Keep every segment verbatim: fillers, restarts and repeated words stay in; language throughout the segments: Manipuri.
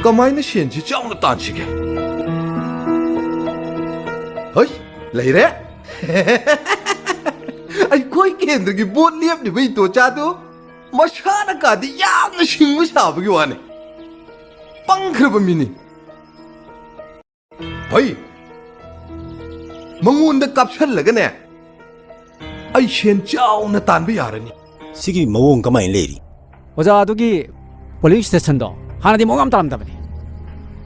ꯀꯃꯥꯏꯅ ꯁꯦꯟꯁꯤ ꯆꯥꯎꯅ ꯇꯥꯟꯁꯤꯒꯦ? ꯍꯩ, ꯂꯩꯔꯦ! ꯑꯩꯈꯣꯏ ꯀꯦꯟꯗ꯭ꯔꯒꯤ ꯚꯣꯠ ꯂꯦꯞꯂꯤꯕ ꯏꯇꯣꯆꯥꯗꯨ ꯃꯁꯥꯅ ꯀꯥꯗꯤ ꯌꯥꯝꯅ ꯁꯤꯡꯕ ꯁꯥꯕꯒꯤ ꯋꯥꯅꯤ꯫ ꯄꯪꯈ꯭ꯔꯕ ꯃꯤꯅꯤ꯫ ꯍꯩ! ꯃꯉꯣꯟꯗ ꯀꯥꯞꯁꯜꯂꯒꯅꯦ, ꯑꯩ ꯁꯦꯟ ꯆꯥꯎꯅ ꯇꯥꯟꯕ ꯌꯥꯔꯅꯤ꯫ ꯁꯤꯒꯤ ꯃꯑꯣꯡ ꯀꯃꯥꯏꯅ ꯂꯩꯔꯤ? ꯑꯣꯖꯥ, ꯑꯗꯨꯒꯤ ꯄꯣꯂꯤꯡ ꯁ꯭ꯇꯦꯁꯟꯗꯣ ꯍꯥꯟꯅꯗꯤ ꯃꯑꯣꯡ ꯌꯥꯝ ꯇꯥꯔꯝꯗꯕꯅꯤ꯫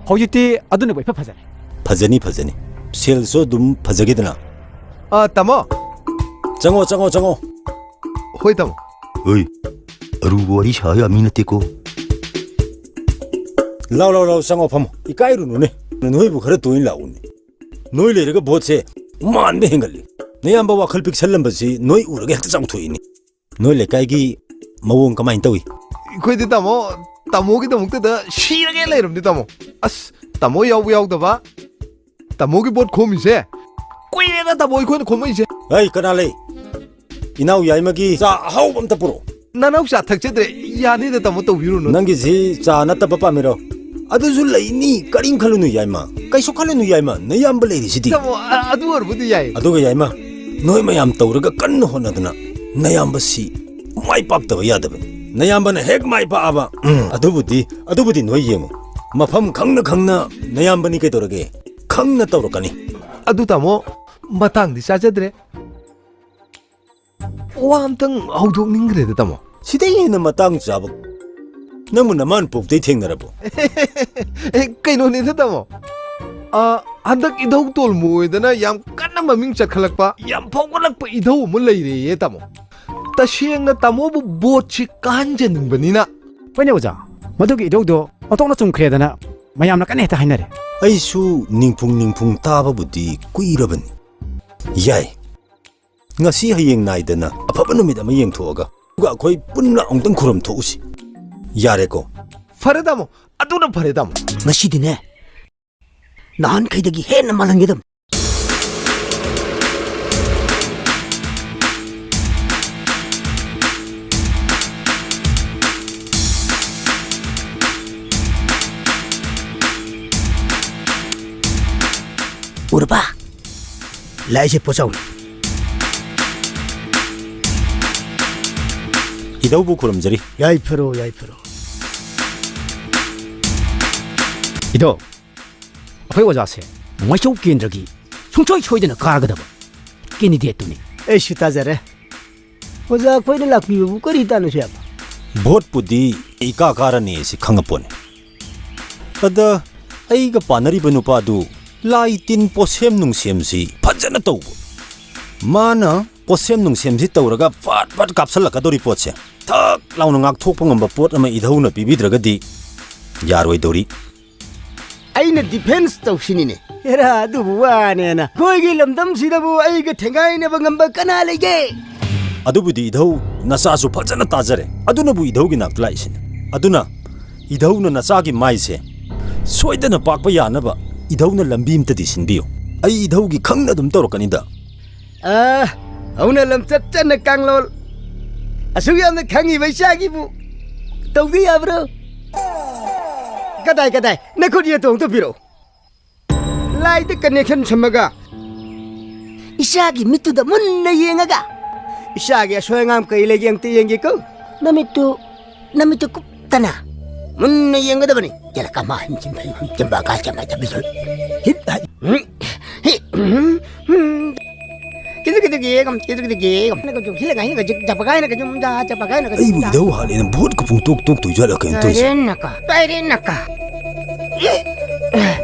ꯍꯧꯖꯤꯛꯇꯤ ꯑꯗꯨꯅꯕꯨ ꯏꯐ ꯐꯖꯔꯦ꯫ ꯐꯖꯅꯤ, ꯐꯖꯅꯤ꯫ ꯁꯦꯜꯁꯨ ꯑꯗꯨꯝ ꯐꯖꯒꯦꯗꯅ꯫ ꯑ, ꯇꯥꯃꯣ꯫ ꯆꯪꯉꯣ, ꯆꯪꯉꯣ, ꯆꯪꯉꯣ꯫ ꯍꯣꯏ, ꯇꯥꯃꯣ꯫ ꯍꯣꯏ, ꯑꯔꯨꯕ ꯋꯥꯔꯤ ꯁꯥ ꯌꯥ ꯃꯤ ꯅꯠꯇꯦꯀꯣ꯫ ꯂꯥꯎ, ꯂꯥꯎ, ꯂꯥꯎ, ꯆꯪꯉꯣ, ꯐꯝꯃꯣ꯫ ꯏꯀꯥꯏꯔꯨꯅꯨꯅꯦ꯫ ꯅꯣꯏꯕꯨ ꯈꯔ ꯇꯣꯏꯅ ꯂꯥꯛꯎꯅꯦ꯫ ꯅꯣꯏ ꯂꯩꯔꯒ ꯚꯣꯠꯁꯦ ꯃꯥꯟꯕ ꯍꯦꯟꯒꯠꯂꯤ꯫ ꯅꯌꯥꯝꯕ ꯋꯥꯈꯜ ꯄꯤꯛꯁꯜꯂꯝꯕꯁꯤ ꯅꯣꯏ ꯎꯔꯒ ꯍꯦꯛꯇ ꯆꯥꯎꯊꯣꯛꯏꯅꯦ꯫ ꯅꯣꯏ ꯂꯩꯀꯥꯏꯒꯤ ꯃꯑꯣꯡ ꯀꯃꯥꯏꯅ ꯇꯧꯏ? ꯑꯩꯈꯣꯏꯗꯤ, ꯇꯥꯃꯣ, ꯇꯥꯃꯣꯒꯤꯗꯃꯛꯇꯗ ꯁꯤꯔꯒꯦ ꯂꯩꯔꯕꯅꯤ, ꯇꯥꯃꯣ꯫ ꯑꯁ, ꯇꯥꯃꯣ ꯌꯥꯎꯕ ꯌꯥꯎꯗꯕ, ꯇꯥꯃꯣꯒꯤ ꯚꯣꯠ ꯈꯣꯝꯃꯤꯁꯦ ꯀꯨꯏꯔꯦꯗ, ꯇꯥꯃꯣ, ꯑꯩꯈꯣꯏꯅ ꯈꯣꯝꯃꯛꯏꯁꯦ꯫ ꯍꯩ, ꯀꯅꯥ ꯂꯩ? ꯏꯅꯥꯎ ꯌꯥꯏꯃꯒꯤ ꯆꯥ ꯑꯍꯥꯎꯕ ꯑꯝꯇ ꯄꯨꯔꯛꯑꯣ꯫ ꯅꯅꯥꯎ ꯆꯥ ꯊꯛꯆꯗ꯭ꯔꯦ꯫ ꯌꯥꯅꯤꯗ, ꯇꯥꯃꯣ, ꯇꯧꯕꯤꯔꯨꯅꯨ꯫ ꯅꯪꯒꯤꯁꯤ ꯆꯥ ꯅꯠꯇꯕ ꯄꯥꯝꯃꯤꯔꯣ? ꯑꯗꯨꯁꯨ ꯂꯩꯅꯤ, ꯀꯔꯤꯝ ꯈꯜꯂꯨꯅꯨ ꯌꯥꯏꯃ꯫ ꯀꯩꯁꯨ ꯈꯜꯂꯨꯅꯨ ꯌꯥꯏꯃ, ꯅꯌꯥꯝꯕ ꯂꯩꯔꯤꯁꯤꯗꯤ꯫ ꯇꯥꯃꯣ, ꯑ-, ꯑꯗꯨ ꯑꯣꯏꯔꯕꯨꯗꯤ ꯌꯥꯏ꯫ ꯑꯗꯨꯒ ꯌꯥꯏꯃ, ꯅꯣꯏ ꯃꯌꯥꯝ ꯇꯧꯔꯒ ꯀꯟꯅ ꯍꯣꯠꯅꯗꯅ ꯅꯌꯥꯝꯕꯁꯤ ꯃꯥꯏ ꯄꯥꯛꯇꯕ ꯌꯥꯗꯕꯅꯤ꯫ ꯅꯌꯥꯝꯕꯅ ꯍꯦꯛ ꯃꯥꯏ ꯄꯥꯛꯑꯕ, ꯎꯝ, ꯑꯗꯨꯕꯨꯗꯤ, ꯑꯗꯨꯕꯨꯗꯤ ꯅꯣꯏ ꯌꯦꯡꯉꯨ꯫ ꯃꯐꯝ ꯈꯪꯅ ꯈꯪꯅ ꯅꯌꯥꯝꯕꯅꯤ ꯀꯩꯗꯧꯔꯒꯦ? ꯈꯪꯅ ꯇꯧꯔꯛꯀꯅꯤ꯫ ꯑꯗꯨ ꯇꯥꯃꯣ, ꯃꯇꯥꯡꯗꯤ ꯆꯥꯖꯗ꯭ꯔꯦ꯫ ꯋꯥ ꯑꯝꯇꯪ ꯍꯧꯗꯣꯛꯅꯤꯡꯈ꯭ꯔꯦꯗ, ꯇꯥꯃꯣ꯫ ꯁꯤꯗꯩ ꯍꯦꯟꯅ ꯃꯇꯥꯡ ꯆꯥꯕ ꯅꯪꯕꯨ ꯅꯃꯥꯟ ꯄꯣꯛꯇꯩ ꯊꯦꯡꯅꯔꯕꯣ? ꯑꯦ, ꯀꯩꯅꯣꯅꯤꯗ, ꯇꯥꯃꯣ꯫ ꯑ, ꯍꯟꯗꯛ ꯏꯙꯧ ꯇꯣꯜꯃꯨ ꯑꯣꯏꯗꯅ ꯌꯥꯝ ꯀꯟꯅ ꯃꯃꯤꯡ ꯆꯠꯈꯠꯂꯛꯄ, ꯌꯥꯝ ꯐꯥꯎꯒꯠꯂꯛꯄ ꯏꯙꯧ ꯑꯃ ꯂꯩꯔꯦꯌꯦ, ꯇꯥꯃꯣ꯫ ꯇꯁꯦꯡꯅ ꯇꯥꯃꯣꯕꯨ ꯚꯣꯠꯁꯤ ꯀꯥꯍꯟꯖꯅꯤꯡꯕꯅꯤꯅ꯫ ꯍꯣꯏꯅꯦ, ꯑꯣꯖꯥ, ꯃꯗꯨꯒꯤ ꯏꯙꯧꯗꯣ ꯑꯣꯟꯊꯣꯛꯅ ꯆꯨꯝꯈ꯭ꯔꯦꯗꯅ ꯃꯌꯥꯝꯅ ꯀꯟꯅ ꯍꯦꯛꯇ ꯍꯥꯏꯅꯔꯦ꯫ ꯑꯩꯁꯨ ꯅꯤꯡꯐꯨꯡ ꯅꯤꯡꯐꯨꯡ ꯇꯥꯕꯕꯨꯗꯤ ꯀꯨꯏꯔꯕꯅꯤ꯫ ꯌꯥꯏ, ꯉꯁꯤ ꯍꯌꯦꯡ ꯅꯥꯏꯗꯅ ꯑꯐꯕ ꯅꯨꯃꯤꯠ ꯑꯃ ꯌꯦꯡꯊꯣꯛꯑꯒ, ꯑꯗꯨꯒ ꯑꯩꯈꯣꯏ ꯄꯨꯟꯅ ꯑꯃꯨꯛꯇꯪ ꯈꯨꯔꯨꯝ ꯊꯣꯛꯎꯁꯤ꯫ ꯌꯥꯔꯦꯀꯣ? ꯐꯔꯦ, ꯇꯥꯃꯣ, ꯑꯗꯨꯅ ꯐꯔꯦ, ꯇꯥꯃꯣ꯫ ꯉꯁꯤꯗꯤꯅꯦ, ꯅꯍꯥꯟꯈꯩꯗꯒꯤ ꯍꯦꯟꯅ ꯃꯥꯜꯍꯟꯒꯗꯕꯅꯤ꯫ ꯎꯔꯕ? ꯂꯥꯏꯁꯦ ꯄꯣꯠꯆꯥꯎꯅꯤ꯫ ꯏꯙꯧꯕꯨ ꯈꯨꯔꯨꯝꯖꯔꯤ꯫ ꯌꯥꯏꯐꯔꯣ, ꯌꯥꯏꯐꯔꯣ꯫ ꯏꯙꯧ, ꯑꯩꯈꯣꯏ ꯑꯣꯖꯥꯁꯦ ꯃꯥꯏꯆꯧ ꯀꯦꯟꯗ꯭ꯔꯒꯤ ꯁꯨꯡꯁꯣꯏ ꯁꯣꯏꯗꯅ ꯀꯥꯔꯒꯗꯕ ꯀꯦꯟꯗꯤꯗꯦꯠꯇꯨꯅꯤ꯫ ꯑꯩꯁꯨ ꯇꯥꯖꯔꯦ꯫ ꯑꯣꯖꯥ ꯑꯩꯈꯣꯏꯅ ꯂꯥꯛꯄꯤꯕꯕꯨ ꯀꯔꯤ ꯇꯥꯟꯅꯁꯦ ꯍꯥꯏꯕ? ꯚꯣꯠꯄꯨꯗꯤ ꯏꯀꯥ ꯀꯥꯔꯅꯤ ꯁꯤ ꯈꯪꯉꯄꯣꯠꯅꯤ꯫ ꯑꯗ ꯑꯩꯒ ꯄꯥꯟꯅꯔꯤꯕ ꯅꯨꯄꯥꯗꯨ ꯂꯥꯏ ꯇꯤꯟ ꯄꯣꯠꯁꯦꯝ ꯅꯨꯡꯁꯦꯝꯁꯤ ꯐꯖꯅ ꯇꯧꯕ꯫ ꯃꯥꯅ ꯄꯣꯠꯁꯦꯝ ꯅꯨꯡꯁꯦꯝꯁꯤ ꯇꯧꯔꯒ ꯐꯠ ꯐꯠ ꯀꯥꯞꯁꯜꯂꯛꯀꯗꯧꯔꯤ ꯄꯣꯠꯁꯦ ꯊꯛ ꯂꯥꯎꯅ ꯉꯥꯛꯊꯣꯛꯄ ꯉꯝꯕ ꯄꯣꯠ ꯑꯃ ꯏꯙꯧꯅ ꯄꯤꯕꯤꯗ꯭ꯔꯒꯗꯤ ꯌꯥꯔꯣꯏꯗꯧꯔꯤ꯫ ꯑꯩꯅ ꯗꯤꯐꯦꯟꯁ ꯇꯧꯁꯤꯅꯤꯅꯦ꯫ ꯍꯦꯔꯥ, ꯑꯗꯨꯕꯨ ꯋꯥꯅꯦꯅ꯫ ꯑꯩꯈꯣꯏꯒꯤ ꯂꯝꯗꯝꯁꯤꯗꯕꯨ ꯑꯩꯒ ꯊꯦꯡꯒꯥꯏꯅꯕ ꯉꯝꯕ ꯀꯅꯥ ꯂꯩꯒꯦ? ꯑꯗꯨꯕꯨꯗꯤ ꯏꯙꯧ ꯅꯆꯥꯁꯨ ꯐꯖꯅ ꯇꯥꯖꯔꯦ꯫ ꯑꯗꯨꯅꯕꯨ ꯏꯙꯧꯒꯤ ꯅꯥꯛꯇ ꯂꯥꯛꯏꯁꯤꯅꯤ꯫ ꯑꯗꯨꯅ ꯏꯙꯧꯅ ꯅꯆꯥꯒꯤ ꯃꯥꯏꯁꯦ ꯁꯣꯏꯗꯅ ꯄꯥꯛꯄ ꯌꯥꯅꯕ ꯏꯙꯧꯅ ꯂꯝꯕꯤ ꯑꯝꯇꯗꯤ ꯁꯤꯟꯕꯤꯌꯨ꯫ ꯑꯩ ꯏꯙꯧꯒꯤ ꯈꯪꯅ ꯑꯗꯨꯝ ꯇꯧꯔꯛꯀꯅꯤꯗ꯫ ꯑ, ꯍꯧꯅ ꯂꯝꯆꯠ ꯆꯠꯅ ꯀꯥꯡꯂꯣꯟ ꯑꯁꯨꯛ ꯌꯥꯝꯅ ꯈꯪꯉꯤꯕ ꯏꯆꯥꯒꯤꯕꯨ ꯇꯧꯕ ꯌꯥꯕ꯭ꯔꯣ? ꯀꯗꯥꯏ, ꯀꯗꯥꯏ? ꯅꯈꯨꯠ ꯌꯦꯠꯇꯣ ꯑꯃꯨꯛꯇ ꯄꯤꯔꯛꯎ꯫ ꯂꯥꯏꯗ ꯀꯅꯦꯛꯁꯟ ꯁꯝꯃꯒ ꯏꯆꯥꯒꯤ ꯃꯤꯠꯇꯨꯗ ꯃꯨꯟꯅ ꯌꯦꯡꯉꯒ ꯏꯆꯥꯒꯤ ꯑꯁꯣꯏ ꯑꯉꯥꯝ ꯀꯔꯤ ꯂꯩꯒꯦ ꯑꯃꯨꯛꯇ ꯌꯦꯡꯒꯦꯀꯣ꯫ ꯅꯃꯤꯠꯇꯨ, ꯅꯃꯤꯠꯇꯨ ꯀꯨꯞꯇꯅ ꯃꯨꯟꯅ ꯌꯦꯡꯒꯗꯕꯅꯤ꯫ ꯌꯦꯂꯀꯃ ꯍꯤꯝ ꯆꯤꯝ ꯐꯩ ꯍꯤꯝ ꯆꯤꯝꯕꯥ ꯀꯥ ꯆꯝꯕꯥ ꯆꯝꯕꯤ ꯁꯣꯏ꯫ ꯍꯤꯠ ꯍꯥꯏ꯫ ꯀꯤꯗꯨ ꯀꯤꯗꯨ ꯒꯦꯒꯝ, ꯀꯤꯗꯨ ꯀꯤꯗꯨ ꯒꯦꯒꯝ꯫ ꯅꯒ ꯖꯨꯝ ꯈꯤꯂꯒ ꯍꯤꯅꯒ ꯖꯤꯛ ꯖꯄꯒꯥꯏꯅꯒ ꯖꯨꯝ ꯖꯥ ꯖꯄꯒꯥꯏꯅꯒ ꯖꯨꯝ ꯑꯩꯕꯨ ꯖꯥ꯫ ꯏꯙꯧ ꯍꯥꯠꯂꯦꯅ ꯚꯣꯠꯀ ꯄꯨꯡꯇꯣꯛ ꯇꯣꯛꯇꯣꯏ ꯖꯥꯠꯂ ꯀꯩꯅꯣ ꯇꯧꯔꯤꯁꯦ? ꯇꯥꯏꯔꯦꯟꯅꯀ, ꯇꯥꯏꯔꯦꯟꯅꯀ꯫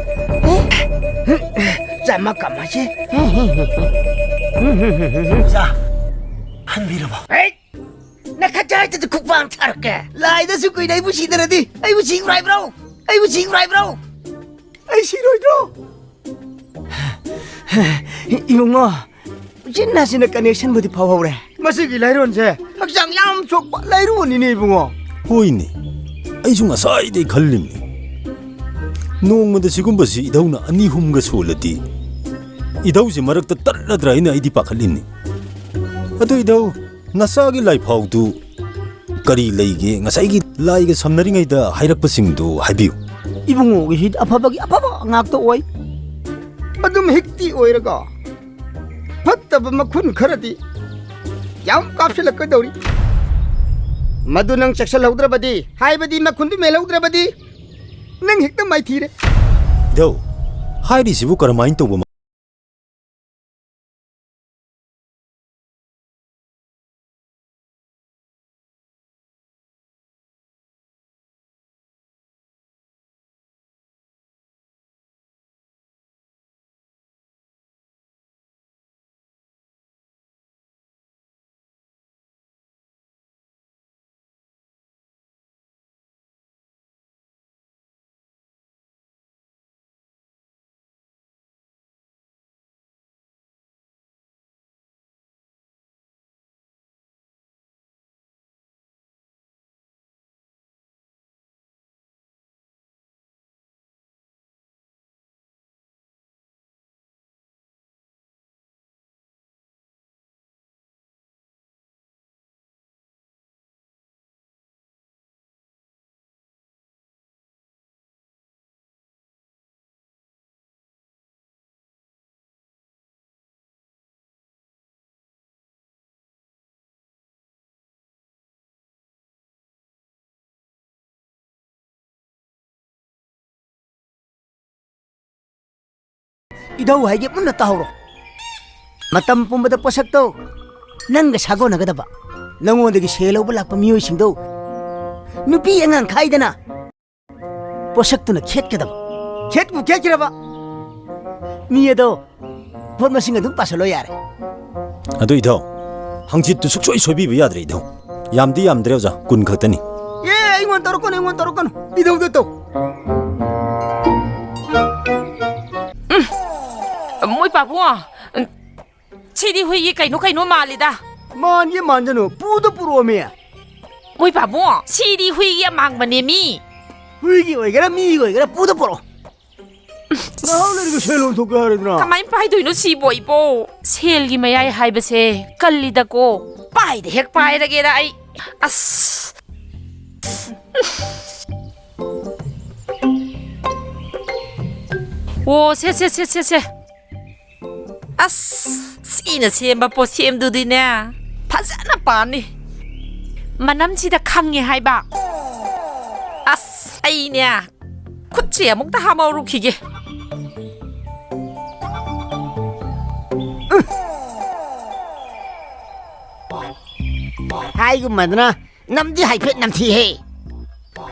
ꯆꯃꯀꯃꯁꯦ꯫ ꯑꯣꯖꯥ, ꯍꯟꯕꯤꯔꯕꯣ? ꯍꯦꯠ! ꯅꯈꯠ ꯍꯥꯏꯗꯨꯗꯤ ꯈꯨꯄꯥꯛ ꯊꯥꯔꯛꯀꯦ꯫ ꯂꯥꯏꯗꯁꯨ ꯀꯨꯏꯅ ꯑꯩꯕꯨ ꯁꯤꯗ꯭ꯔꯗꯤ ꯑꯩꯕꯨ ꯁꯤꯈ꯭ꯔꯣ ꯍꯥꯏꯕ꯭ꯔꯣ? ꯑꯩꯕꯨ ꯁꯤꯈ꯭ꯔꯣ ꯍꯥꯏꯕ꯭ꯔꯣ? ꯑꯩ ꯁꯤꯔꯣꯏꯗ꯭ꯔꯣ? ꯏꯕꯨꯡꯉꯣ, ꯎꯆꯤꯟ ꯅꯥꯆꯤꯟꯅ ꯀꯅꯦꯛꯁꯟꯕꯨꯗꯤ ꯐꯥꯎꯍꯧꯔꯦ꯫ ꯃꯁꯤꯒꯤ ꯂꯥꯏꯔꯣꯟꯁꯦ ꯍꯛꯆꯥꯡ ꯌꯥꯝ ꯁꯣꯛꯄ ꯂꯥꯏꯔꯣꯟꯅꯤꯅꯦ ꯏꯕꯨꯡꯉꯣ꯫ ꯍꯣꯏꯅꯦ, ꯑꯩꯁꯨ ꯉꯁꯥꯏꯗꯩ ꯈꯜꯂꯤꯝꯅꯤ꯫ ꯅꯣꯡꯃꯗ ꯁꯤꯒꯨꯝꯕꯁꯤ ꯏꯙꯧꯅ ꯑꯅꯤ ꯑꯍꯨꯝꯒ ꯁꯣꯜꯂꯗꯤ ꯏꯙꯧꯁꯤ ꯃꯔꯛꯇ ꯇꯠꯂꯗ꯭ꯔꯥ ꯍꯥꯏꯅ ꯑꯩꯗꯤ ꯄꯥꯈꯠꯂꯤꯝꯅꯤ꯫ ꯑꯗꯨ ꯏꯙꯧ, ꯅꯆꯥꯒꯤ ꯂꯥꯏꯐꯥꯎꯗꯨ ꯀꯔꯤ ꯂꯩꯒꯦ? ꯉꯁꯥꯏꯒꯤ ꯂꯥꯏꯒ ꯁꯝꯅꯔꯤꯉꯩꯗ ꯍꯥꯏꯔꯛꯄꯁꯤꯡꯗꯨ ꯍꯥꯏꯕꯤꯌꯨ꯫ ꯏꯕꯨꯡꯉꯣꯒꯤꯁꯤꯗꯤ ꯑꯐꯕꯒꯤ ꯑꯐꯕ ꯉꯥꯛꯇ ꯑꯣꯏ꯫ ꯑꯗꯨꯝ ꯍꯤꯛꯇꯤ ꯑꯣꯏꯔꯒ ꯐꯠꯇꯕ ꯃꯈꯨꯟ ꯈꯔꯗꯤ ꯌꯥꯝ ꯀꯥꯞꯁꯤꯜꯂꯛꯀꯗꯧꯔꯤ꯫ ꯃꯗꯨ ꯅꯪ ꯆꯦꯛꯁꯤꯜꯍꯧꯗ꯭ꯔꯕꯗꯤ, ꯍꯥꯏꯕꯗꯤ ꯃꯈꯨꯟꯗꯨ ꯃꯦꯜꯍꯧꯗ꯭ꯔꯕꯗꯤ, ꯅꯪ ꯍꯦꯛꯇ ꯃꯥꯏꯊꯤꯔꯦ꯫ ꯏꯙꯧ, ꯍꯥꯏꯔꯤꯁꯤꯕꯨ ꯀꯔꯝꯍꯥꯏꯅ ꯇꯧꯕ ꯏꯙꯧ ꯍꯥꯏꯒꯦ ꯃꯨꯟꯅ ꯇꯥꯍꯧꯔꯣ꯫ ꯃꯇꯝ ꯄꯨꯝꯕꯗ ꯄꯣꯠꯁꯛꯇꯣ ꯅꯪꯒ ꯁꯥꯒꯣꯟꯅꯒꯗꯕ, ꯅꯪꯉꯣꯟꯗꯒꯤ ꯁꯦꯜ ꯂꯧꯕ ꯂꯥꯛꯄ ꯃꯤꯑꯣꯏꯁꯤꯡꯗꯣ ꯅꯨꯄꯤ ꯑꯉꯥꯡ ꯈꯥꯏꯗꯅ ꯄꯣꯠꯁꯛꯇꯨꯅ ꯈꯦꯠꯀꯗꯕ꯫ ꯈꯦꯠꯄꯨ ꯈꯦꯠꯈ꯭ꯔꯕ, ꯃꯤ ꯑꯗꯣ ꯄꯣꯠ ꯃꯁꯤꯡ ꯑꯗꯨꯝ ꯄꯥꯁꯜꯂꯣ ꯌꯥꯔꯦ꯫ ꯑꯗꯨ ꯏꯙꯧ, ꯍꯪꯆꯤꯠꯇꯨ ꯁꯨꯛꯁꯣꯏ ꯁꯣꯏꯕꯤꯕ ꯌꯥꯗ꯭ꯔꯦ ꯏꯙꯧ꯫ ꯌꯥꯝꯗꯤ ꯌꯥꯝꯗ꯭ꯔꯦ ꯑꯣꯖꯥ, ꯀꯨꯟ ꯈꯛꯇꯅꯤ꯫ ꯑꯦ, ꯑꯩꯉꯣꯟꯗ ꯇꯧꯔꯛꯀꯅꯨ, ꯑꯩꯉꯣꯟꯗ ꯇꯧꯔꯛꯀꯅꯨ, ꯏꯙꯧꯗ ꯇꯧ꯫ ꯃꯣꯏ ꯄꯥꯕꯨꯡ, ꯁꯤꯗꯤ ꯍꯨꯏꯒꯤ ꯀꯩꯅꯣ ꯀꯩꯅꯣ ꯃꯥꯜꯂꯤꯗ꯫ ꯃꯥꯟꯒꯦ ꯃꯥꯟꯖꯅꯨ, ꯄꯨꯗ ꯄꯨꯔꯛꯑꯣꯃꯤ꯫ ꯃꯣꯏ ꯄꯥꯕꯨꯡ, ꯁꯤꯗꯤ ꯍꯨꯏꯒꯤ ꯑꯃꯥꯡꯕꯅꯦ ꯃꯤ꯫ ꯍꯨꯏꯒꯤ ꯑꯣꯏꯒꯦꯔꯥ ꯃꯤꯒꯤ ꯑꯣꯏꯒꯦꯔꯥ ꯄꯨꯗ ꯄꯨꯔꯛꯑꯣ꯫ ꯉꯥꯏꯍꯥꯛ ꯂꯩꯔꯒ ꯁꯦꯜ ꯑꯣꯟꯊꯣꯛꯀꯦ ꯍꯥꯏꯔꯗꯅ꯫ ꯀꯃꯥꯏꯅ ꯄꯥꯏꯗꯣꯏꯅꯣ ꯁꯤꯕꯣ ꯏꯕꯣ? ꯁꯦꯜꯒꯤ ꯃꯌꯥꯏ ꯍꯥꯏꯕꯁꯦ ꯀꯜꯂꯤꯗꯀꯣ꯫ ꯄꯥꯏꯗ ꯍꯦꯛ ꯄꯥꯏꯔꯒꯦꯗ ꯑꯩ꯫ ꯑꯁ꯫ ꯑꯣ, ꯁꯦ, ꯁꯦ, ꯁꯦ, ꯁꯦ, ꯁꯦ꯫ ꯑꯁ, ꯁꯤꯅ ꯁꯦꯝꯕ ꯄꯣꯠꯁꯦꯝꯗꯨꯗꯤꯅꯦ, ꯐꯖꯅ ꯄꯥꯟꯅꯤ꯫ ꯃꯅꯝꯁꯤꯗ ꯈꯪꯉꯦ ꯍꯥꯏꯕ꯫ ꯑꯁ, ꯑꯩꯅꯦ, ꯈꯨꯠꯁꯦ ꯑꯃꯨꯛꯇ ꯍꯥꯝꯍꯧꯔꯨꯈꯤꯒꯦ꯫ ꯍꯥꯏꯒꯨꯝꯕꯗꯅ ꯅꯝꯗꯤ ꯍꯥꯏꯐꯦꯠ ꯅꯝꯊꯤꯍꯦ꯫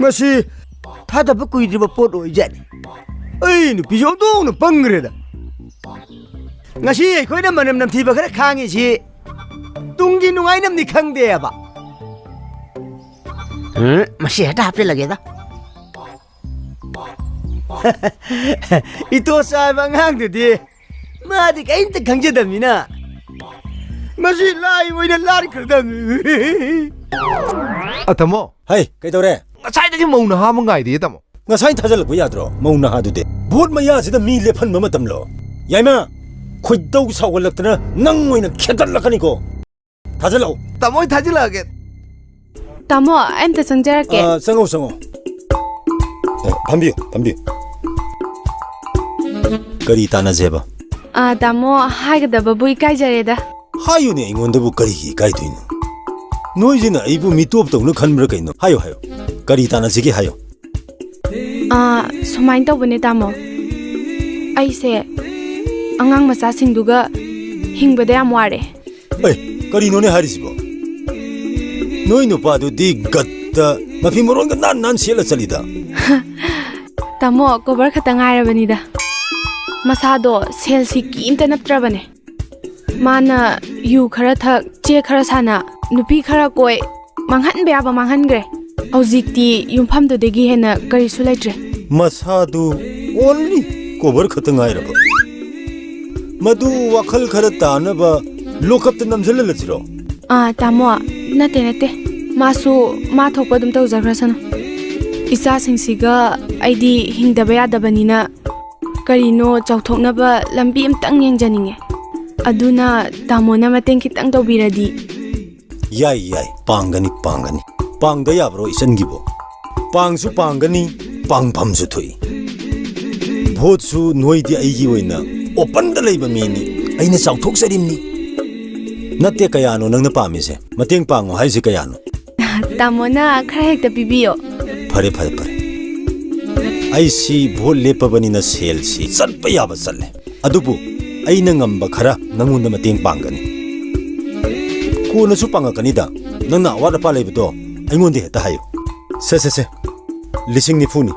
ꯃꯁꯤ ꯊꯥꯗꯕ ꯀꯨꯏꯗ꯭ꯔꯤꯕ ꯄꯣꯠ ꯑꯣꯏꯖꯥꯠꯅꯤ꯫ ꯑꯩ ꯅꯨꯄꯤꯁꯦ ꯑꯣꯟꯊꯣꯛꯅ ꯄꯪꯈ꯭ꯔꯦꯗ꯫ ꯉꯁꯤ ꯑꯩꯈꯣꯏꯅ ꯃꯅꯝ ꯅꯝꯊꯤꯕ ꯈꯔ ꯈꯥꯡꯉꯤꯁꯤ ꯇꯨꯡꯒꯤ ꯅꯨꯡꯉꯥꯏꯅꯕꯅꯤ ꯈꯪꯗꯦꯕ꯫ ꯎꯝ, ꯃꯁꯤ ꯍꯦꯛꯇ ꯍꯥꯞꯆꯤꯜꯂꯒꯦꯗ꯫ ꯏꯇꯣꯆꯥ ꯍꯥꯏꯕ ꯑꯉꯥꯡꯗꯨꯗꯤ ꯃꯥꯗꯤ ꯀꯔꯤꯝꯇ ꯈꯪꯖꯗꯕꯅꯤꯅ ꯃꯁꯤ ꯂꯥꯏ ꯑꯣꯏꯅ ꯂꯥꯟꯈ꯭ꯔꯗꯕꯅꯤ꯫ ꯑ, ꯇꯥꯃꯣ꯫ ꯍꯩ, ꯀꯩꯗꯧꯔꯦ? ꯉꯁꯥꯏꯗꯒꯤ ꯃꯧ ꯅꯍꯥ ꯑꯃ ꯉꯥꯏꯔꯤꯌꯦ, ꯇꯥꯃꯣ꯫ ꯉꯁꯥꯏ ꯊꯥꯖꯤꯜꯂꯛꯄ ꯌꯥꯗ꯭ꯔꯣ, ꯃꯧ ꯅꯍꯥꯗꯨꯗꯤ? ꯚꯣꯠ ꯃꯌꯥꯁꯤꯗ ꯃꯤ ꯂꯦꯞꯍꯟꯕ ꯃꯇꯝꯂꯣ? ꯌꯥꯏꯃ, ꯈꯣꯏꯗꯧ ꯁꯥꯎꯒꯠꯂꯛꯇꯅ ꯅꯪ ꯑꯣꯏꯅ ꯈꯦꯠꯇꯠꯂꯛꯀꯅꯤꯀꯣ꯫ ꯊꯥꯖꯤꯜꯂꯛꯑꯣ꯫ ꯇꯥꯃꯣ, ꯑꯩ ꯊꯥꯖꯤꯜꯂꯛꯑꯒꯦ꯫ ꯇꯥꯃꯣ, ꯑꯩ ꯑꯝꯇ ꯆꯪꯖꯔꯛꯀꯦ꯫ ꯑ, ꯆꯪꯉꯣ, ꯆꯪꯉꯣ꯫ ꯑ, ꯐꯝꯕꯤꯌꯨ, ꯐꯝꯕꯤꯌꯨ꯫ ꯀꯔꯤ ꯇꯥꯟꯅꯁꯦꯕ? ꯑ, ꯇꯥꯃꯣ, ꯍꯥꯏꯒꯗꯕꯕꯨ ꯏꯀꯥꯏꯖꯔꯦꯗ꯫ ꯍꯥꯏꯌꯨꯅꯦ, ꯑꯩꯉꯣꯟꯗꯕꯨ ꯀꯔꯤꯒꯤ ꯏꯀꯥꯏꯗꯣꯏꯅꯣ? ꯅꯣꯏꯁꯤꯅ ꯑꯩꯕꯨ ꯃꯤꯇꯣꯞꯇꯧꯅ ꯈꯟꯕ꯭ꯔꯥ ꯀꯩꯅꯣ? ꯍꯥꯏꯌꯨ, ꯍꯥꯏꯌꯨ꯫ ꯀꯔꯤ ꯇꯥꯟꯅꯁꯤꯒꯦ ꯍꯥꯏꯌꯨ꯫ ꯑ, ꯁꯨꯃꯥꯏꯅ ꯇꯧꯕꯅꯦ, ꯇꯥꯃꯣ꯫ ꯑꯩꯁꯦ ꯑꯉꯥꯡ ꯃꯆꯥꯁꯤꯡꯗꯨꯒ ꯍꯤꯡꯕꯗ ꯌꯥꯝ ꯋꯥꯔꯦ꯫ ꯑꯦ, ꯀꯔꯤꯅꯣꯅꯦ ꯍꯥꯏꯔꯤꯁꯤꯕꯣ? ꯅꯣꯏ ꯅꯨꯄꯥꯗꯨꯗꯤ ꯒꯠꯇ ꯃꯐꯤ ꯃꯔꯣꯟꯒ ꯅꯥꯟ ꯅꯥꯟ ꯁꯦꯠꯂ ꯆꯠꯂꯤꯗ꯫ ꯇꯥꯃꯣ, ꯀꯣꯕꯔ ꯈꯛꯇ ꯉꯥꯏꯔꯕꯅꯤꯗ꯫ ꯃꯁꯥꯗꯣ ꯁꯦꯜ ꯁꯤꯀꯤ ꯑꯝꯇ ꯅꯞꯇ꯭ꯔꯕꯅꯦ꯫ ꯃꯥꯅ ꯌꯨ ꯈꯔ ꯊꯛ, ꯆꯦ ꯈꯔ ꯁꯥꯟꯅ, ꯅꯨꯄꯤ ꯈꯔ ꯀꯣꯏ, ꯃꯥꯡꯍꯟꯕ ꯌꯥꯕ ꯃꯥꯡꯍꯟꯈ꯭ꯔꯦ꯫ ꯍꯧꯖꯤꯛꯇꯤ ꯌꯨꯝꯐꯝꯗꯨꯗꯒꯤ ꯍꯦꯟꯅ ꯀꯔꯤꯁꯨ ꯂꯩꯇ꯭ꯔꯦ꯫ ꯃꯁꯥꯗꯨ only ꯀꯣꯕꯔ ꯈꯛꯇ ꯉꯥꯏꯔꯕ? ꯃꯗꯨ ꯋꯥꯈꯜ ꯈꯔ ꯇꯥꯅꯕ ꯂꯣꯀꯞꯇ ꯅꯝꯁꯤꯜꯍꯜꯂꯁꯤꯔꯣ? ꯑꯥ, ꯇꯥꯃꯣ, ꯅꯠꯇꯦ, ꯅꯠꯇꯦ꯫ ꯃꯥꯁꯨ ꯃꯥ ꯊꯣꯛꯄ ꯑꯗꯨꯝ ꯇꯧꯖꯈ꯭ꯔꯁꯅꯨ꯫ ꯏꯆꯥꯁꯤꯡꯁꯤꯒ ꯑꯩꯗꯤ ꯍꯤꯡꯗꯕ ꯌꯥꯗꯕꯅꯤꯅ ꯀꯔꯤꯅꯣ ꯆꯥꯎꯊꯣꯛꯅꯕ ꯂꯝꯕꯤ ꯑꯝꯇꯪ ꯌꯦꯡꯖꯅꯤꯡꯉꯦ꯫ ꯑꯗꯨꯅ ꯇꯥꯃꯣꯅ ꯃꯇꯦꯡ ꯈꯤꯇꯪ ꯇꯧꯕꯤꯔꯗꯤ꯫ ꯌꯥꯏ, ꯌꯥꯏ, ꯄꯥꯡꯒꯅꯤ, ꯄꯥꯡꯒꯅꯤ꯫ ꯄꯥꯡꯗ ꯌꯥꯕ꯭ꯔꯣ ꯏꯆꯟꯒꯤꯕꯣ? ꯄꯥꯡꯁꯨ ꯄꯥꯡꯒꯅꯤ, ꯄꯥꯡꯐꯝꯁꯨ ꯊꯣꯛꯏ꯫ ꯚꯣꯠꯁꯨ ꯅꯣꯏꯗꯤ ꯑꯩꯒꯤ ꯑꯣꯏꯅ openꯗ ꯂꯩꯕ ꯃꯤꯅꯤ꯫ ꯑꯩꯅ ꯆꯥꯎꯊꯣꯛꯆꯔꯤꯕꯅꯤ꯫ ꯅꯠꯇꯦ, ꯀꯌꯥꯅꯣ ꯅꯪꯅ ꯄꯥꯝꯃꯤꯁꯦ? ꯃꯇꯦꯡ ꯄꯥꯡꯉꯣ ꯍꯥꯏꯁꯦ ꯀꯌꯥꯅꯣ? ꯇꯥꯃꯣꯅ ꯈꯔ ꯍꯦꯛꯇ ꯄꯤꯕꯤꯌꯣ꯫ ꯐꯔꯦ, ꯐꯔꯦ, ꯐꯔꯦ꯫ ꯑꯩꯁꯤ ꯚꯣꯠ ꯂꯦꯞꯄꯕꯅꯤꯅ ꯁꯦꯜꯁꯤ ꯆꯠꯄ ꯌꯥꯕ ꯆꯠꯂꯦ꯫ ꯑꯗꯨꯕꯨ ꯑꯩꯅ ꯉꯝꯕ ꯈꯔ ꯅꯪꯉꯣꯟꯗ ꯃꯇꯦꯡ ꯄꯥꯡꯒꯅꯤ꯫ ꯀꯣꯟꯅꯁꯨ ꯄꯥꯡꯉꯛꯀꯅꯤꯗ꯫ ꯅꯪꯅ ꯑꯋꯥꯠ ꯑꯄꯥ ꯂꯩꯕꯗꯣ ꯑꯩꯉꯣꯟꯗ ꯍꯦꯛꯇ ꯍꯥꯏꯌꯨ꯫ ꯁꯦ, ꯁꯦ, ꯁꯦ꯫ ꯂꯤꯁꯤꯡ ꯅꯤꯐꯨꯅꯤ꯫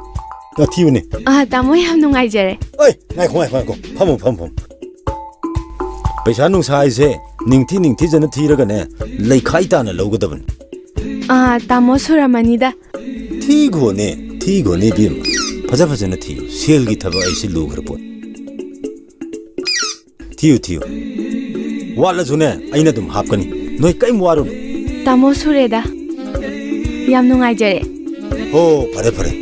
ꯑ, ꯊꯤꯌꯨꯅꯦ꯫ ꯑ, ꯇꯥꯃꯣ, ꯌꯥꯝ ꯅꯨꯡꯉꯥꯏꯖꯔꯦ꯫ ꯑꯩ, ꯉꯥꯏꯈꯣ, ꯉꯥꯏꯈꯣ, ꯉꯥꯏꯈꯣ꯫ ꯐꯝꯃꯣ, ꯐꯝꯃꯣ, ꯐꯝꯃꯣ꯫ ꯄꯩꯁꯥ ꯅꯨꯡꯁꯥ ꯍꯥꯏꯁꯦ ꯅꯤꯡꯊꯤ ꯅꯤꯡꯊꯤꯖꯅ ꯊꯤꯔꯒꯅꯦ, ꯂꯩꯈꯥꯏ ꯇꯥꯅ ꯂꯧꯒꯗꯕꯅꯤ꯫ ꯑ, ꯇꯥꯃꯣ, ꯁꯨꯔꯝꯃꯅꯤꯗ꯫ ꯊꯤꯈꯣꯅꯦ, ꯊꯤꯈꯣꯅꯦ ꯏꯕꯦꯝꯃ꯫ ꯐꯖ ꯐꯖꯅ ꯊꯤꯌꯨ꯫ ꯁꯦꯜꯒꯤ ꯊꯕꯛ ꯑꯩꯁꯦ ꯂꯨꯈ꯭ꯔ ꯄꯣꯠ꯫ ꯊꯤꯌꯨ, ꯊꯤꯌꯨ꯫ ꯋꯥꯠꯂꯁꯨꯅꯦ, ꯑꯩꯅ ꯑꯗꯨꯝ ꯍꯥꯞꯀꯅꯤ꯫ ꯅꯣꯏ ꯀꯔꯤꯝ ꯋꯥꯔꯨꯅꯨ꯫ ꯇꯥꯃꯣ, ꯁꯨꯔꯦꯗ꯫ ꯌꯥꯝ ꯅꯨꯡꯉꯥꯏꯖꯔꯦ꯫ ꯍꯣ, ꯐꯔꯦ, ꯐꯔꯦ꯫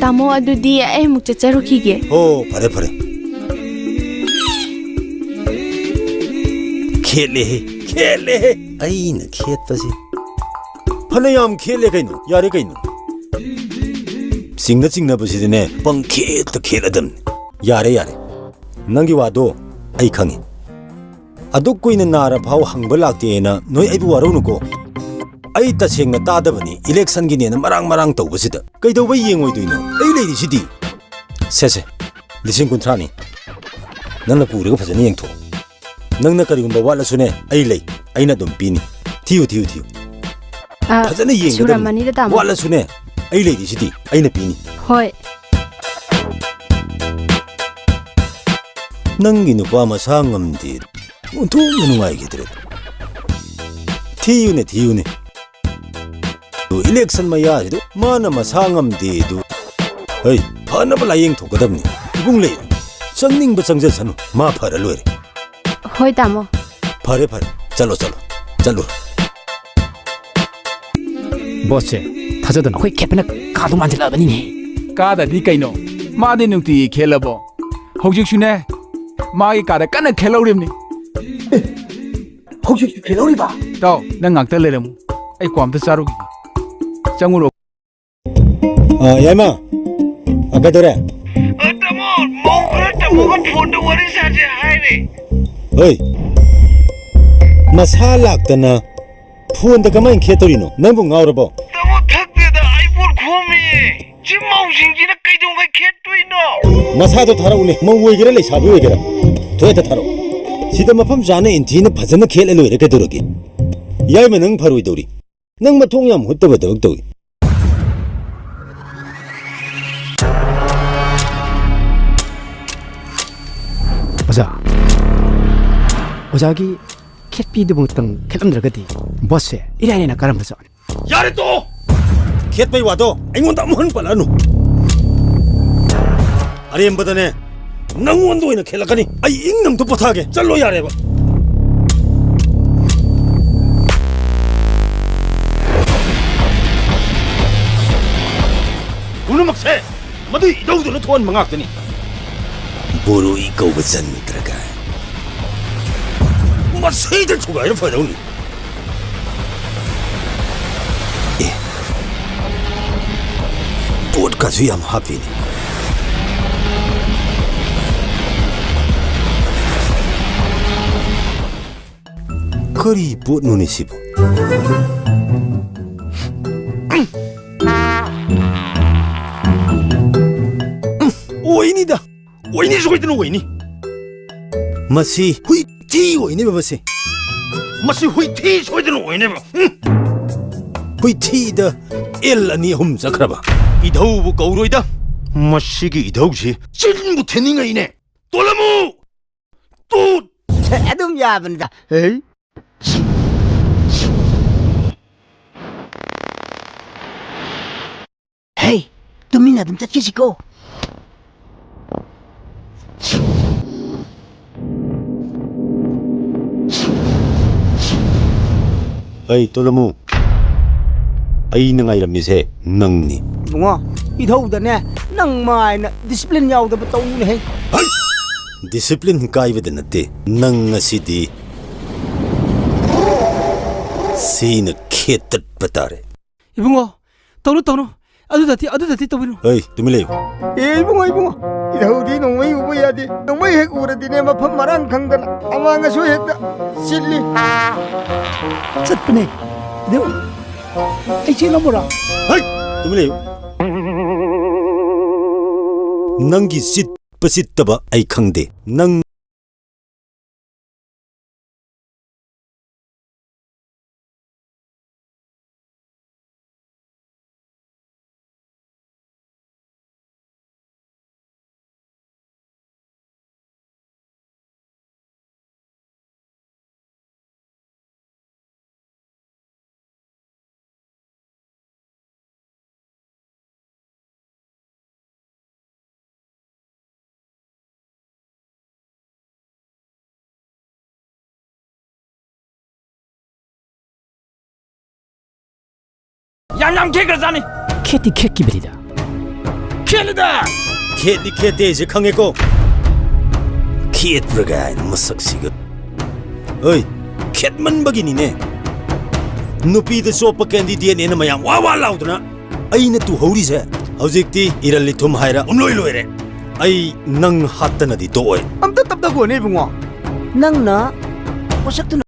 ꯇꯥꯃꯣ, ꯑꯗꯨꯗꯤ ꯑꯩ ꯑꯃꯨꯛ ꯆꯠꯆꯔꯨꯈꯤꯒꯦ꯫ ꯍꯣ, ꯐꯔꯦ, ꯐꯔꯦ꯫ ꯈꯦꯠꯂꯦꯍꯦ, ꯈꯦꯠꯂꯦꯍꯦ꯫ ꯑꯩꯅ ꯈꯦꯠꯄꯁꯤ꯫ ꯐꯅꯌꯥꯝ ꯈꯦꯠꯂꯦ ꯀꯩꯅꯣ, ꯌꯥꯔꯦ ꯀꯩꯅꯣ꯫ ꯆꯤꯡꯅ ꯆꯤꯡꯅꯕꯁꯤꯗꯤꯅꯦ, ꯄꯪꯈꯦꯠꯇ ꯈꯦꯠꯂꯗꯝꯅꯤ꯫ ꯌꯥꯔꯦ, ꯌꯥꯔꯦ꯫ ꯅꯪꯒꯤ ꯋꯥꯗꯣ ꯑꯩ ꯈꯪꯉꯤ꯫ ꯑꯗꯨꯛ ꯀꯨꯏꯅ ꯅꯥꯔ ꯐꯥꯎ ꯍꯪꯕ ꯂꯥꯛꯇꯦꯅ ꯅꯣꯏ ꯑꯩꯕꯨ ꯋꯥꯔꯧꯅꯨꯀꯣ꯫ ꯑꯩ ꯇꯁꯦꯡꯅ ꯇꯥꯗꯕꯅꯤ, electionꯒꯤꯅꯦꯅ ꯃꯔꯥꯡ ꯃꯔꯥꯡ ꯇꯧꯕꯁꯤꯗ꯫ ꯀꯩꯗꯧꯕꯩ ꯌꯦꯡꯉꯣꯏꯗꯣꯏꯅꯣ? ꯑꯩ ꯂꯩꯔꯤꯁꯤꯗꯤ꯫ ꯁꯦ, ꯁꯦ, ꯂꯤꯁꯤꯡ ꯀꯨꯟꯊ꯭ꯔꯥꯅꯤ꯫ ꯅꯪꯅ ꯄꯨꯔꯒ ꯐꯖꯅ ꯌꯦꯡꯊꯣꯛꯑꯣ꯫ ꯅꯪꯅ ꯀꯔꯤꯒꯨꯝꯕ ꯋꯥꯠꯂꯁꯨꯅꯦ, ꯑꯩ ꯂꯩ꯫ ꯑꯩꯅ ꯑꯗꯨꯝ ꯄꯤꯅꯤ꯫ ꯊꯤꯌꯨ, ꯊꯤꯌꯨ, ꯊꯤꯌꯨ꯫ ꯑ, ꯐꯖꯅ ꯌꯦꯡꯒꯗꯕꯅꯤ꯫ ꯁꯨꯔꯝꯃꯅꯤꯗ, ꯇꯥꯃꯣ꯫ ꯋꯥꯠꯂꯁꯨꯅꯦ, ꯑꯩ ꯂꯩꯔꯤꯁꯤꯗꯤ꯫ ꯑꯩꯅ ꯄꯤꯅꯤ꯫ ꯍꯣꯏ꯫ ꯅꯪꯒꯤ ꯅꯨꯄꯥ ꯃꯁꯥ ꯉꯝꯗꯦ꯫ ꯑꯣꯟꯊꯣꯛꯅ ꯅꯨꯡꯉꯥꯏꯈꯤꯗ꯭ꯔꯦ꯫ ꯊꯤꯌꯨꯅꯦ, ꯊꯤꯌꯨꯅꯦ꯫ ꯑꯗꯨ election ꯃꯌꯥꯁꯤꯗ ꯃꯥꯅ ꯃꯁꯥ ꯉꯝꯗꯦ ꯑꯗꯨ꯫ ꯍꯩ, ꯐꯅꯕ ꯂꯥꯌꯦꯡ ꯊꯣꯛꯀꯗꯕꯅꯤ꯫ ꯏꯕꯨꯡ ꯂꯩ, ꯆꯪꯅꯤꯡꯕ ꯆꯪꯖꯁꯅꯨ, ꯃꯥ ꯐꯔ ꯂꯣꯏꯔꯦ꯫ ꯍꯣꯏ, ꯇꯥꯃꯣ꯫ ꯐꯔꯦ, ꯐꯔꯦ, ꯆꯠꯂꯣ, ꯆꯠꯂꯣ, ꯆꯠꯂꯣ꯫ ꯕꯣꯁꯁꯦ, ꯊꯥꯖꯗꯅ ꯑꯩꯈꯣꯏ ꯈꯦꯠꯄꯅ ꯀꯥꯗꯧ ꯃꯥꯟꯁꯤꯜꯂꯛꯑꯕꯅꯤꯅꯦ꯫ ꯀꯥꯗꯗꯤ ꯀꯩꯅꯣ? ꯃꯥꯗꯤ ꯅꯨꯡꯇꯤꯒꯤ ꯈꯦꯠꯂꯕꯣ? ꯍꯧꯖꯤꯛꯁꯨꯅꯦ, ꯃꯥꯒꯤ ꯀꯥꯗ ꯀꯟꯅ ꯈꯦꯠꯍꯧꯔꯤꯕꯅꯤ꯫ ꯍꯧꯖꯤꯛꯁꯨ ꯈꯦꯠꯍꯧꯔꯤꯕ? ꯇꯥꯎ, ꯅꯪ ꯉꯥꯛꯇ ꯂꯩꯔꯝꯃꯨ, ꯑꯩ ꯀ꯭ꯋꯥ ꯑꯝꯇ ꯆꯥꯔꯨꯈꯤꯒꯦ꯫ ꯆꯪꯉꯨꯔꯣ꯫ ꯑ, ꯌꯥꯏꯃ, ꯑ, ꯀꯩꯗꯧꯔꯦ? ꯑ, ꯇꯥꯃꯣ, ꯃꯧ ꯈꯔ ꯇꯥꯃꯣꯒ ꯐꯣꯟꯗ ꯋꯥꯔꯤ ꯁꯥꯁꯦ ꯍꯥꯏꯔꯦ꯫ ꯍꯣꯏ, ꯃꯁꯥ ꯂꯥꯛꯇꯅ ꯐꯣꯟꯗ ꯀꯃꯥꯏꯅ ꯈꯦꯠꯇꯣꯔꯤꯅꯣ? ꯅꯪꯕꯨ ꯉꯥꯎꯔꯕꯣ? ꯇꯥꯃꯣ, ꯊꯛꯇꯦꯗ, ꯑꯩ ꯄꯣꯠ ꯈꯣꯝꯃꯤꯌꯦ꯫ ꯁꯤ ꯃꯧꯁꯤꯡꯁꯤꯅ ꯀꯩꯗꯧꯉꯩ ꯈꯦꯠꯇꯣꯏꯅꯣ? ꯃꯁꯥꯗꯣ ꯊꯥꯔꯛꯎꯅꯦ, ꯃꯧ ꯑꯣꯏꯒꯦꯔꯥ ꯂꯩꯁꯥꯕꯤ ꯑꯣꯏꯒꯦꯔꯥ, ꯊꯣꯛꯍꯦꯛꯇ ꯊꯥꯔꯛꯑꯣ꯫ ꯁꯤꯗ ꯃꯐꯝ ꯆꯥꯅ ꯏꯟꯊꯤꯅ ꯐꯖꯅ ꯈꯦꯠꯂ ꯂꯣꯏꯔꯦ, ꯀꯩꯗꯧꯔꯒꯦ? ꯌꯥꯏꯃ, ꯅꯪ ꯐꯔꯣꯏꯗꯧꯔꯤ꯫ ꯅꯪ ꯃꯊꯣꯡ ꯌꯥꯝ ꯍꯨꯠꯇꯕ ꯊꯕꯛ ꯇꯧꯏ꯫ ꯑꯣꯖꯥ, ꯑꯣꯖꯥꯒꯤ ꯈꯦꯠꯄꯤꯗꯨꯃꯛꯇꯪ ꯈꯦꯠꯂꯝꯗ꯭ꯔꯒꯗꯤ ꯕꯣꯁꯁꯦ ꯏꯔꯥꯏ ꯂꯥꯏꯅ ꯀꯥꯔꯝꯕ ꯖꯥꯠꯅꯤ꯫ ꯌꯥꯔꯦ, ꯇꯣꯛꯑꯣ! ꯈꯦꯠꯄꯩ ꯋꯥꯗꯣ ꯑꯩꯉꯣꯟꯗ ꯑꯃꯨꯛ ꯍꯟꯅ ꯄꯜꯂꯛꯑꯅꯨ꯫ ꯑꯔꯦꯝꯕꯗꯅꯦ, ꯅꯪꯉꯣꯟꯗ ꯑꯣꯏꯅ ꯈꯦꯠꯂꯛꯀꯅꯤ꯫ ꯑꯩ ꯏꯪꯅ ꯑꯝꯇ ꯄꯣꯊꯥꯒꯦ꯫ ꯆꯠꯂꯣ ꯌꯥꯔꯦꯕ꯫ ꯄꯨꯝꯅꯃꯛꯁꯦ ꯃꯗꯨꯏ ꯏꯙꯧꯗꯨꯅ ꯊꯣꯛꯍꯟꯕ ꯉꯥꯛꯇꯅꯤ꯫ ꯕꯣꯔꯣꯏ ꯀꯧꯕ ꯖꯟꯇ꯭ꯔꯒ ꯃꯁꯤꯗ ꯊꯨꯒꯥꯏꯔ ꯐꯗꯧꯅꯤ꯫ ꯑꯦ, ꯄꯣꯠꯀꯁꯨ ꯌꯥꯝ ꯍꯥꯞꯄꯤꯅꯦ꯫ ꯀꯔꯤ ꯄꯣꯠꯅꯣꯅꯦ ꯁꯤꯕꯨ? ꯑꯣꯏꯅꯤꯗ, ꯑꯣꯏꯅꯤ, ꯁꯣꯏꯗꯅ ꯑꯣꯏꯅꯤ꯫ ꯃꯁꯤ ꯍꯨꯏ ꯊꯤ ꯑꯣꯏꯅꯦꯕ ꯃꯁꯤ꯫ ꯃꯁꯤ ꯍꯨꯏ ꯊꯤ ꯁꯣꯏꯗꯅ ꯑꯣꯏꯅꯦꯕ꯫ ꯎꯝ꯫ ꯍꯨꯏ ꯊꯤꯗ ꯑꯦꯜ ꯑꯅꯤ ꯑꯍꯨꯝ ꯆꯠꯈ꯭ꯔꯕ꯫ ꯏꯙꯧꯕꯨ ꯀꯧꯔꯣꯏꯗ꯫ ꯃꯁꯤꯒꯤ ꯏꯙꯧꯁꯤ ꯆꯤꯟꯕꯨ ꯊꯤꯟꯅꯤꯡꯉꯩꯅꯦ꯫ ꯇꯣꯂꯃꯨ! ꯇꯨꯠ! ꯑꯗꯨꯝ ꯌꯥꯕꯅꯤꯗ꯫ ꯍꯩ! ꯍꯦ, ꯇꯨꯃꯤꯟꯅ ꯑꯗꯨꯝ ꯆꯠꯈꯤꯁꯤꯀꯣ꯫ ꯑꯩ ꯇꯣꯂꯃꯨ, ꯑꯩꯅ ꯉꯥꯏꯔꯝꯃꯤꯁꯦ ꯅꯪꯅꯤ꯫ ꯏꯕꯨꯡꯉꯣ, ꯏꯙꯧꯗꯅꯦ, ꯅꯪ ꯃꯥꯏꯅ discipline ꯌꯥꯎꯗꯕ ꯇꯧꯅꯨꯅꯦꯍꯦ꯫ ꯍꯩ! Discipline ꯀꯥꯏꯕꯗ ꯅꯠꯇꯦ, ꯅꯪ ꯉꯁꯤꯗꯤ ꯁꯤꯅ ꯈꯦꯠꯇꯠꯄ ꯇꯥꯔꯦ꯫ ꯏꯕꯨꯡꯉꯣ, ꯇꯧꯅꯨ, ꯇꯧꯅꯨ꯫ ꯑꯗꯨꯗꯗꯤ, ꯑꯗꯨꯗꯗꯤ ꯇꯧꯕꯤꯔꯨ꯫ ꯍꯩ, ꯇꯨꯃꯤꯟ ꯂꯩꯌꯨ꯫ ꯑꯦ, ꯏꯕꯨꯡꯉꯣ, ꯏꯕꯨꯡꯉꯣ, ꯏꯙꯧꯗꯤ ꯅꯣꯡꯃꯩ ꯎꯕ ꯌꯥꯗꯦ꯫ ꯅꯣꯡꯃꯩ ꯍꯦꯛ ꯎꯔꯗꯤꯅꯦ, ꯃꯐꯝ ꯃꯔꯥꯡ ꯈꯪꯗꯅ ꯑꯃꯥꯡ ꯑꯁꯣꯏ ꯍꯦꯛꯇ ꯆꯤꯠꯂꯤ꯫ ꯆꯠꯄꯅꯦ꯫ ꯏꯙꯧ, ꯑꯩ ꯆꯦꯜꯂꯝꯃꯨꯔꯥ? ꯍꯩ, ꯇꯨꯃꯤꯟ ꯂꯩꯌꯨ꯫ ꯅꯪꯒꯤ ꯆꯤꯠꯄ ꯆꯤꯠꯇꯕ ꯑꯩ ꯈꯪꯗꯦ꯫ ꯅꯪ ꯌꯥꯝ ꯌꯥꯝ ꯈꯦꯠꯈ꯭ꯔꯖꯥꯠꯅꯤ꯫ ꯈꯦꯠꯇꯤ ꯈꯦꯠꯈꯤꯕꯅꯤꯗ꯫ ꯈꯦꯠꯂꯤꯗ! ꯈꯦꯠꯇꯤ ꯈꯦꯠꯇꯦ ꯍꯥꯏꯁꯦ ꯈꯪꯉꯦꯀꯣ꯫ ꯈꯦꯠꯄ꯭ꯔꯥ ꯀꯥꯏꯅ ꯃꯁꯛꯁꯤꯒ꯫ ꯍꯣꯏ, ꯈꯦꯠꯃꯟꯕꯒꯤꯅꯤꯅꯦ꯫ ꯅꯨꯄꯤꯗ ꯆꯣꯞꯄ ꯀꯦꯟꯗꯤꯗꯦꯠꯅꯦꯅ ꯃꯌꯥꯝ ꯋꯥ ꯋꯥ ꯂꯥꯎꯗꯅ ꯑꯩꯅ ꯇꯨꯍꯧꯔꯤꯁꯦ꯫ ꯍꯧꯖꯤꯛꯇꯤ ꯏꯔꯜ ꯏꯊꯨꯝ ꯍꯥꯏꯔ ꯄꯨꯝꯂꯣꯏ ꯂꯣꯏꯔꯦ꯫ ꯑꯩ ꯅꯪ ꯍꯥꯠꯇꯅꯗꯤ ꯇꯣꯛꯑꯣꯏ꯫ ꯑꯝꯇ ꯇꯞꯊꯈꯣꯅꯦ ꯏꯕꯨꯡꯉꯣ꯫ ꯅꯪꯅ ꯄꯣꯠꯁꯛꯇꯨꯅ